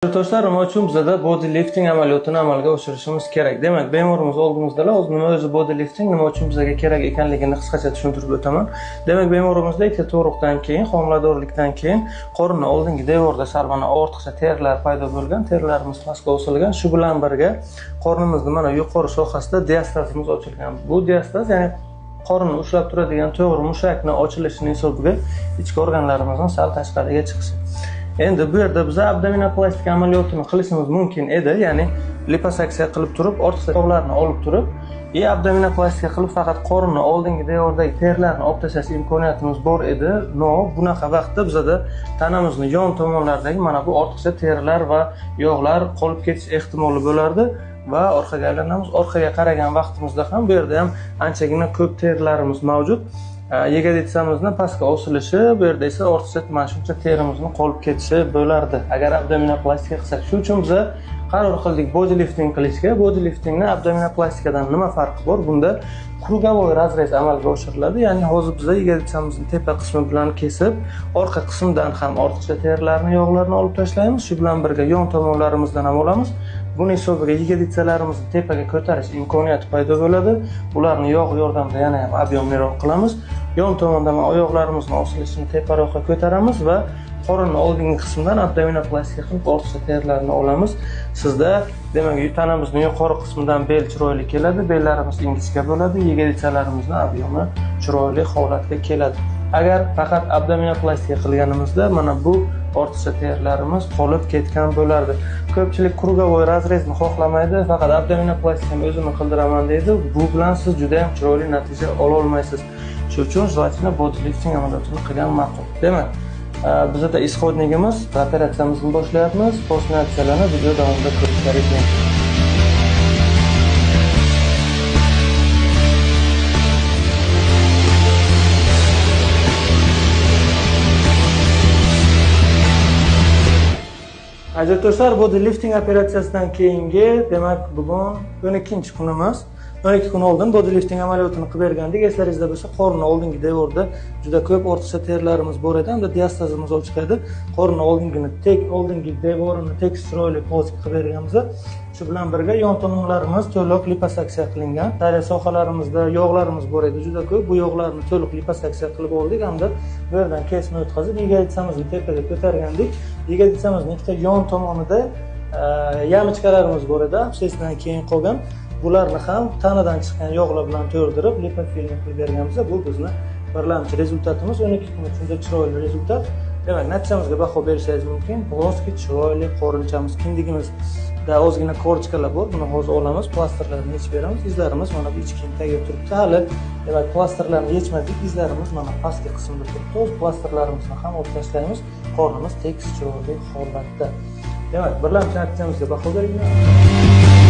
Do'stlar, nima uchun bizada body lifting amaliyotini amalga oshirishimiz kerak? Demak, bemorimiz oldimizdalar. O'zi nima o'zi body lifting, nima uchun bizga kerak ekanligini qisqacha tushuntirib o'taman. Demak, bemorimizda ikkita tug'ruqdan keyin, homiladorlikdan keyin qorinni oldingi devorda sal mana ortiqcha terilar paydo bo'lgan, terilarimiz pastga osilgan. Shu bilan birga qornimizni mana yuqori sohasida diastazimiz ochilgan. Bu diastaz, ya'ni qorinni ushlab turadigan to'g'ri mushakni ochilishining hisobiga ichki organlarimizning sal tashqariga chiqishi. Endi bu yerda biz abdominoplastika amaliyotini qilishimiz mumkin edi, ya'ni liposaksiya qilib turib, ortiqcha yog'larni olib turib, abdominoplastika qilib faqat qorinni oldingi devordagi terilarni olib tashlash imkoniyatimiz bor edi. No, bunaqa vaqtda bizada tanamizni yon tomonlaridagi mana bu ortiqcha terilar va yog'lar qolib ketish ehtimoli bo'lardi va orqaga aylanamiz. Orqaga qaragan vaqtimizda ham bu yerda ham anchagina ko'p terilarimiz mavjud. Ягодицamizni pastga osilishi, bu yerda esa ortiqcha mana shuncha terimizni qolib ketishi bo'lardi agar abdominoplastika qilsak. Shuning uchun biz qaror qildik body lifting qilishga. Body liftingni abdominoplastikаdan nima farqi bor? Bunda krugovoy razrez amalga oshiriladi. Ya'ni hozir biz ягодицamizni tepa qismi bilan kesib, orqa qismdan ham ortiqcha terilarni, yog'larni olib tashlaymiz. Shu bilan birga yon tomonlarimizdan ham olamiz. Buning hisobiga ягодицаlarimizni tepaga ko'tarish imkoniyati paydo bo'ladi. Ularni yog' yordamida yana ham объемliroq qilamiz. Yon tomondan oyoqlarimizni osilishini teparoqqa ko'taramiz va qorinni oldingi qismidan abdominoplastika qilib ortiqcha terilarni olamiz. Sizda demak tanamizni yuqori qismidan bel chiroyli keladi, bellarimiz ingichka bo'ladi, ягодицаlarimizni объеми chiroyli holatga keladi. Agar faqat abdominoplastika qilganimizda mana bu ortiqcha terilarimiz qolib ketgan bo'lardi. Ko'pchilik krugovoy razrezni xohlamaydi, faqat abdominoplastikani o'zini qildiraman deydi. Bu bilan siz juda ham chiroyli natija ola olmaysiz. Shuning uchun желательно body lifting amaliyotini qilgan ma'qul. Demak, bizda ishodnigimiz, operatsiyamizni boshlayapmiz. Postnatijalarni video davomida ko'rishlaringiz mumkin. Aziz do'stlar, body lifting operatsiyasidan keyingi, demak, bugun 12-kunimiz. 12 kun oldin body lifting amaliyotini qilib bergandik. Eslaringizda bo'lsa, qorinni oldingi devorda juda ko'p ortiqcha terilarimiz bor edi hamda diastazimiz ochiq edi. Qorinni oldingi devorini tekis chiroyli плоский qilib berganmiz. Shu bilan birga yon tomonlarimiz to'liq liposaksiya qilingan. Tari sohalarimizda yog'larimiz bor edi juda ko'p. Bu yog'larni to'liq liposaksiya qilib oldik hamda bu yerdan kesma o'tkazib ягодицamizni tepaga ko'targandik. Ягодицamizni ikkita yon tomonida yamichkalarimiz bor edi, absesdan keyin qolgan. Bularni ham tanadan chiqqan yog'lar bilan to'ldirib lipofilling qilib berganmiz. Bu bizni birlamchi rezultatimiz. 12 kun ichida chiroyli rezultat. Demak, natijamizga baho berishingiz mumkin. Плоский chiroyli qorinchamiz, kindigimizda ozgina korchkalar bor. Buni hozir olamiz, plasterlarni yechib beramiz. Izlarimiz mana bu ichki tagiga turibdi hali. Demak, plasterlarni yechmadik, izlarimiz mana pastki qismida turibdi. Hozir plasterlarimizni ham olib tashlaymiz. Qornimiz tekis chiroyli holatda. Demak, birlamchi natijamizga baho beringlar.